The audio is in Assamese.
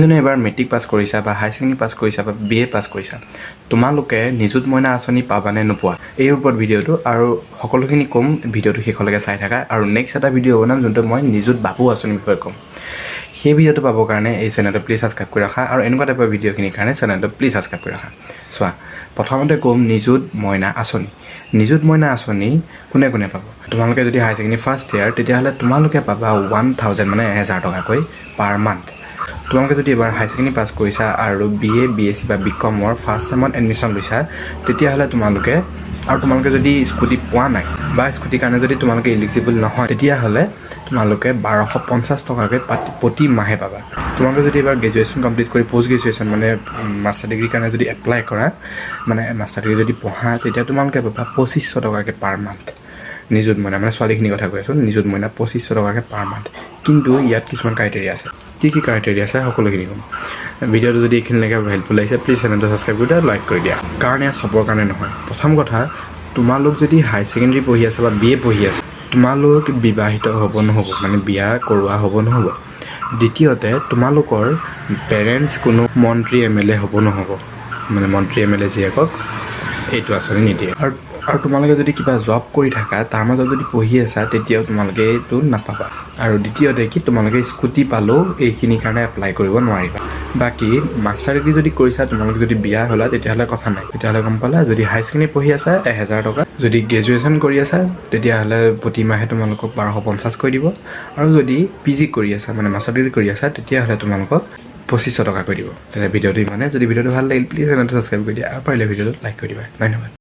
যোনে এবাৰ মেট্ৰিক পাছ কৰিছা বা হায়াৰ ছেকেণ্ডেৰী পাছ কৰিছা বা বি এ পাছ কৰিছা, তোমালোকে নিযুত মইনা আঁচনি পাবা নে নোপোৱা, এই ওপৰত ভিডিঅ'টো আৰু সকলোখিনি ক'ম। ভিডিঅ'টো শেষলৈকে চাই থাকা। আৰু নেক্সট এটা ভিডিঅ' বনাম, যোনটো মই নিযুত বাবু আঁচনিৰ বিষয়ে ক'ম। সেই ভিডিঅ'টো পাবৰ কাৰণে এই চেনেলটো প্লিজ ছাবস্ক্ৰাইব কৰি ৰাখা আৰু এনেকুৱা টাইপৰ ভিডিঅ'খিনিৰ কাৰণে চেনেলটো প্লিজ ছাবস্ক্ৰাইব কৰি ৰাখা। চোৱা, প্ৰথমতে ক'ম নিযুত মইনা আঁচনি। নিযুত মইনা আঁচনি কোনে কোনে পাব? তোমালোকে যদি হায়াৰ ছেকেণ্ডেৰী ফাৰ্ষ্ট ইয়াৰ, তেতিয়াহ'লে তোমালোকে পাবা 1000, মানে 1000 টকাকৈ পাৰ মান্থ। তোমালোকে যদি এবাৰ হায়াৰ ছেকেণ্ডেৰী পাছ কৰিছা আৰু B A, B S C বা বি কমৰ ফাৰ্ষ্ট চেমত এডমিশ্যন লৈছা, তেতিয়াহ'লে তোমালোকে আৰু তোমালোকে যদি স্কুটি পোৱা নাই বা স্কুটিৰ কাৰণে যদি তোমালোকে ইলিজিবল নহয়, তেতিয়াহ'লে তোমালোকে 1250 টকাকৈ প্ৰতি মাহে পাবা। তোমালোকে যদি এবাৰ গ্ৰেজুৱেশ্যন কমপ্লিট কৰি পষ্ট গ্ৰেজুৱেশ্যন, মানে মাষ্টাৰ ডিগ্ৰীৰ কাৰণে যদি এপ্লাই কৰা, মানে মাষ্টাৰ ডিগ্ৰী যদি পঢ়া, তেতিয়া তোমালোকে পাবা 2500 টকাকৈ পাৰ মান্থ। নিযুত মইনা মানে ছোৱালীখিনিৰ কথা কৈ আছোঁ। নিযুত মইনা 2500 টকাকৈ পাৰ মান্থ। কিন্তু ইয়াত কিছুমান ক্ৰাইটেৰিয়া আছে। কি কি ক্ৰাইটেৰিয়া আছে, সকলোখিনি ক'ম। ভিডিঅ'টো যদি এইখিনিলৈকে হেল্পফুল লাগিছে, প্লিজ চেনেলটো ছাবস্ক্ৰাইব কৰি দিয়া, লাইক কৰি দিয়া। কাৰণ এয়া চবৰ কাৰণে নহয়। প্ৰথম কথা, তোমালোক যদি হায়াৰ ছেকেণ্ডেৰী পঢ়ি আছা বা বি এ পঢ়ি আছা, তোমালোক বিবাহিত হ'ব নহ'ব, মানে বিয়া কৰোৱা হ'ব নহ'ব। দ্বিতীয়তে, তোমালোকৰ পেৰেণ্টছ কোনো মন্ত্ৰী, এম এল এ হ'ব নহ'ব, মানে মন্ত্ৰী, এম এল এ জীয়েকক এইটো আঁচনি নিদিয়ে। আৰু তোমালোকে যদি কিবা জব কৰি থাকা, তাৰ মাজত যদি পঢ়ি আছা, তেতিয়াও তোমালোকে এইটো নাপাবা। আৰু দ্বিতীয়তে কি, তোমালোকে স্কুটি পালেও এইখিনিৰ কাৰণে এপ্লাই কৰিব নোৱাৰিবা। বাকী মাষ্টাৰ ডিগ্ৰী যদি কৰিছা, তোমালোকে যদি বিয়া হ'লা, তেতিয়াহ'লে কথা নাই। তেতিয়াহ'লে গম পালা, যদি হায়াৰ ছেকেণ্ডেৰী পঢ়ি আছা 1000 টকা, যদি গ্ৰেজুৱেশ্যন কৰি আছা, তেতিয়াহ'লে প্ৰতি মাহে তোমালোকক 1250 কৰি দিব আৰু যদি পি জি কৰি আছা, মানে মাষ্টাৰ ডিগ্ৰী কৰি আছা, তেতিয়াহ'লে তোমালোকক 2500 টকা কৰি দিব। তেতিয়া ভিডিঅ'টো ইমানে। যদি ভিডিঅ'টো ভাল লাগিল, প্লিজ চেনেলটো ছাবস্ক্ৰাইব কৰি দিয়া আৰু পাৰিলে ভিডিঅ'টো লাইক কৰি দিবা। ধন্যবাদ।